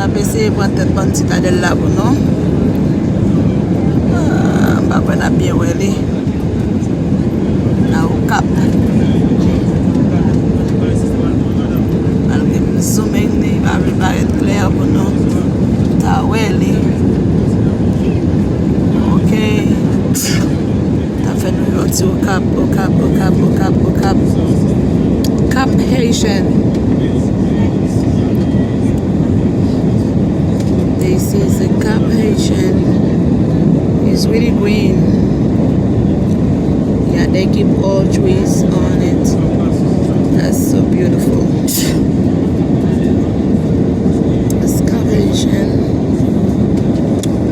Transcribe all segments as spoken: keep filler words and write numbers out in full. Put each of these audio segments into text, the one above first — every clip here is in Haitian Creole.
M eseye pran tèt bann sitadèl la pou nou. Ah, m pa kwè n ap byen wè li. Nan Okap. Malgre m zoumen li, li pa vle parèt klè pou nou ta wè li. Ok. Sa fè nou yon ti Okap, Okap, Okap, Okap, Okap. Cap Haitian. This is a Cap Haitian. It's really green. Yeah, they keep all trees on it. That's so beautiful. It's Cap Haitian.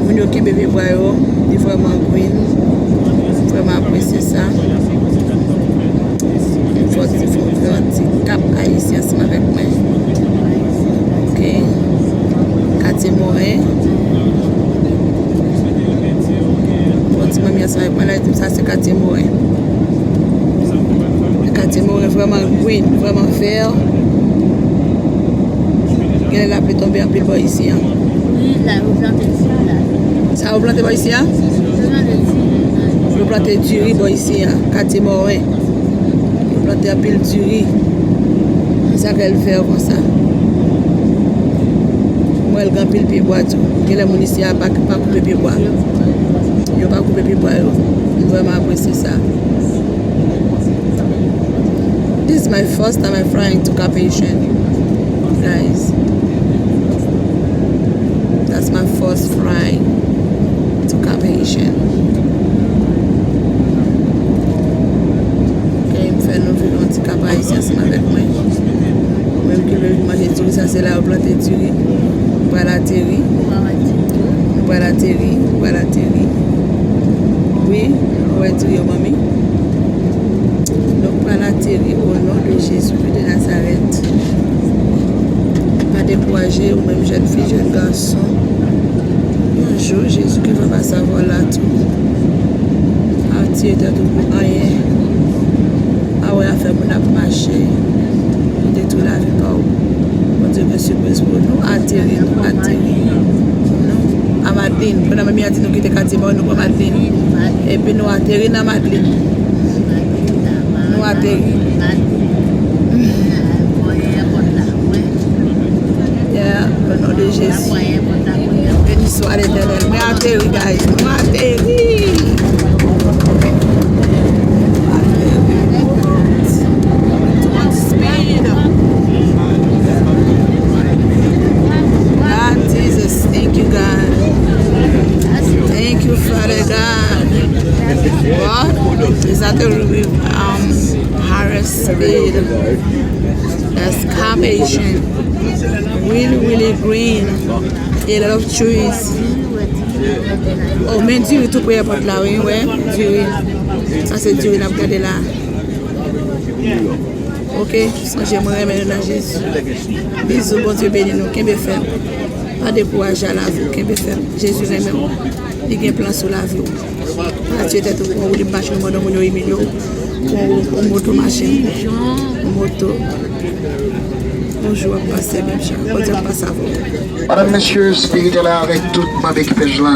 Moun yo kenbe pye bwa yo, li vrèman green. Vrèman apresye sa. Fò ti, fò ti Cap Haitian ansanm avèk mwen. Ok. Katye Moren. Fò ti manmi ansanm avèk mwen la, li di m sa se Katye Moren. Katye Moren vrèman green, vrèman vè. Genlè lapli tonbe anpil bò isi an. Wi, la yo plante diri la. Sa yo plante bò isi an? Yo plante diri la. Yo plante diri bò isi an, Katye Moren. Yo plante anpil diri. Se sa fè l vè konsa. M wè l gen anpil pye bwa tou. Genlè moun isi a pa, pa koupe pye bwa. Yo pa koupe pye bwa yo. M vrèman apresye sa. This is my first time I flying to Cap Haitian, guys. That's my first fly to Cap Haitian. Ok, m fè nou viv yon ti Cap Haitian ansanm avèk mwen. Ou menm ki vle vin manje diri, sa se la yo plante diri. M pral ateri. M pral ateri, m pral ateri. Wi, ou wè diri yo, manmi. Nou pral ateri o non de Jezikri de Nazarèt. Pa dekouraje, ou menm jèn fi, jèn gason. Yon jou, Jezikri va pase avè w la tou. Pa tiye tèt ou pou anyen. Pa wè afè moun ap mache pou detwi lavi pa w. Bondye gen sipriz pou nou. Ateri, nou ateri. Nou a Madlin. Pandan manmi a di nou kite katye pa nou, nou pran Madlin. Epi nou ateri nan Madlin. Nou ateri. Yeah, o non de Jezi. Beni swa Letènèl. Mwen ateri, guys. Mwen ateri. Too much speed. God, Jesus, thank you, God. Thank you, Father God. What? Is that the, um, highest speed? That's Cap Haitian. Really, really green. A lot of trees. Oh, men diri tou pre èpòt la, wi, wè. Diri. Sa se diri n ap gade la. Ok, sonje mwen renmen nou nan Jezi. Bizou, Bondye beni nou. Kenbe fèm. Pa dekouraje a lavi w. Kenbe fèm. Jezi renmen w. Li gen plan sou lavi w. Pa tiye tèt ou pou yon woulib machin, ou mande moun yo imilye w. Pou yon moto machin. Yon moto. Yon jou w ap pase menm jan. Bondye ap pase avè w. Madam, mesye, Spirit la avèk tout manm ekipaj la,